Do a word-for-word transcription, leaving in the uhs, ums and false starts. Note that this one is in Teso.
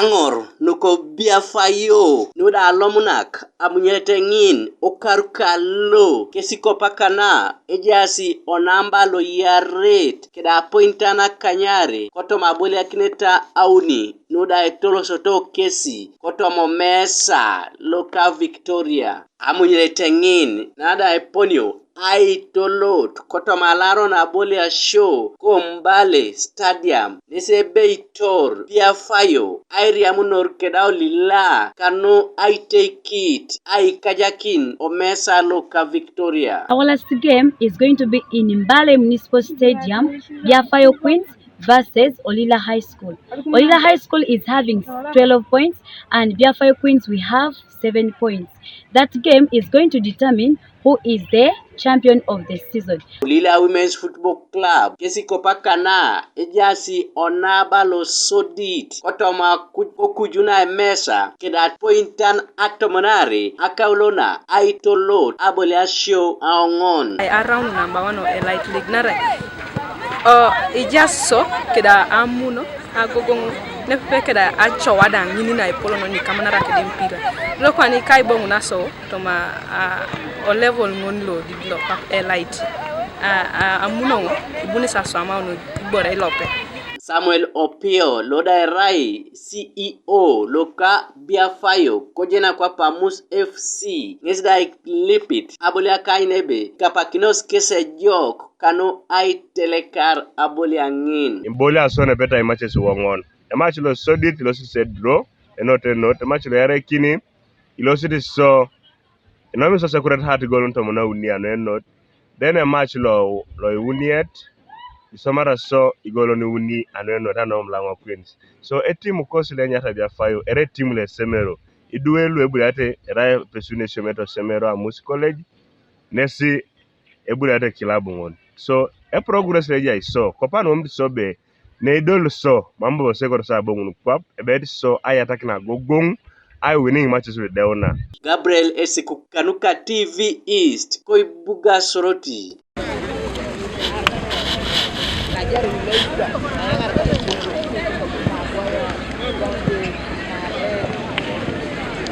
Ŋor nuko biafayo nuda alomunak amunyerete ŋin okaru kalo kesi kopakana ejaasi onamba lo yaret keda apointan akanyare kotoma aboliakineta auni nuda etolosoto kesi kotoma omesa loka Victoria. Amunyerete ŋin nada eponio aitolot kotoma alaro na aboliasio ko Mbale Stadium, nesi ebeitor biafayo airiamunor keda olila kanu aiteikit aikajakin omesa loka Victoria. Our last game is going to be in Mbale Municipal Stadium, Biafayo Queens versus Olila High School. Olila High School is having twelve points and Biafayo Queens we have seven points. That game is going to determine who is the champion of the season. Olila Women's Football Club kesi kopakana ejaasi onaba lo sodit kotoma ku-, kokujuna emesa keda apointan atomonare akaulona aitolot aboliasio aoŋon. Ai around number one o Elite League nare o ijaso keda amuno agogoŋ nepepe keda acowa da ŋini na epolono nikamanara kede mpira. Lo kwani kaiboŋ naso toma a, o level ŋon lo didi lo pap Elite. A, a, amuno ŋo ibuni saswama ono ibore ilope. Samuel Opio lo da erai C E O loka Biafayo kojena kwap Amus F C ŋes da ilipit aboliakany nebe kapakinos kes ejok kanu aitelekar aboliaŋin. Iboli aswon epeta imaches woŋon. Emach lo sodit ilosit se draw, enot enot, emach lo yarekini ilosit so, enomi so Sacred Heart igolon tomon auni anu enot, then emach lo, lo iuniet, isomata so igolon iuni anu enot ano Mlang'o Queens. So etimu kosi lenyata Biafayo, ere etimu le Semero, iduwe lu eburiate erai pesu nesiomete Semero Amus College, nesi eburiate kilabu ŋon. So eprogress lo ejai so, kopa nuomit so be neidol so, mam bobo sekot so aboŋun kwap, ebeit so ayatakin agogoŋ, aiwiniŋ imaches ludeuna. Gabriel Esiku kanuka T V East, koibuga Soroti.